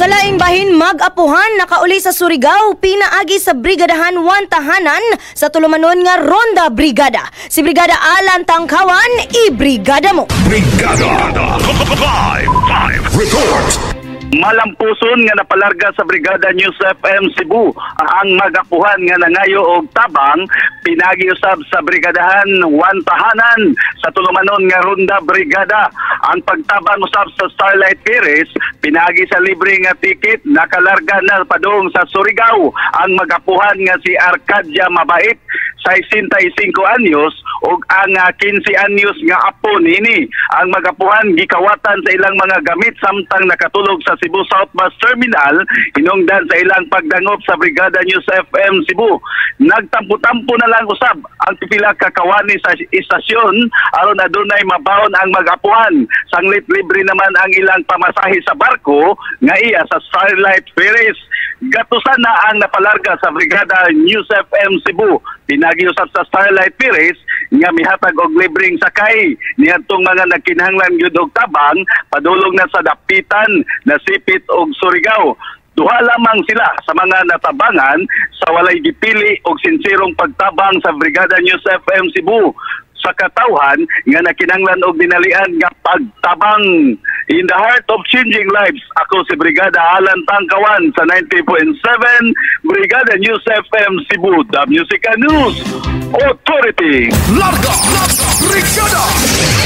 Sa laing bahin, mag-apuhan nakauli sa Surigao pinaagi sa Brigadahan 1 Tahanan sa tulumanon nga Ronda Brigada. Si Brigada Alan Tangkawan, i-brigada mo. Brigada Live Live Report. Malampuson nga napalarga sa Brigada News FM Cebu ang magapuhan nga nangayo og tabang pinagi usab sa Brigadahan 1 Tahanan sa tulumanon nga Ronda Brigada. Ang pagtabang usab sa Starlight Ferries pinagi sa libre nga ticket, nakalarga na padung sa Surigao ang magapuhan nga si Arcadia Mabait, 65 anyos, ug ang 15 anyos nga apo niini. Ang magapuhan gikawatan sa ilang mga gamit samtang nakatulog sa Cebu South Bus Terminal hinungdan sa ilang pagdangop sa Brigada News FM Cebu. Nagtampo-tampo na lang usab ang pipila ka kawani sa istasyon aron adunay mabaon ang magapuhan. Sanglit libre naman ang ilang pamasahe sa barko nga iya sa Starlight Ferries. Gatusan na ang napalarga sa Brigada News FM Cebu pinagi usab sa Starlight Ferries nga mihatag og libreng sakay niadtong mga nagkinahanglan gyud og tabang padulong na sa Dapitan, Nasipit og Surigao. Duha lamang sila sa mga natabangan sa walay gipili og sinsirong pagtabang sa Brigada News FM Cebu sa katawhan nga nakinanglan og dinalian nga pagtabang. In the heart of changing lives, ako si Brigada Alan Tangkawan sa 90.7 Brigada News FM Cebu, the Music and News Authority. Larga Brigada.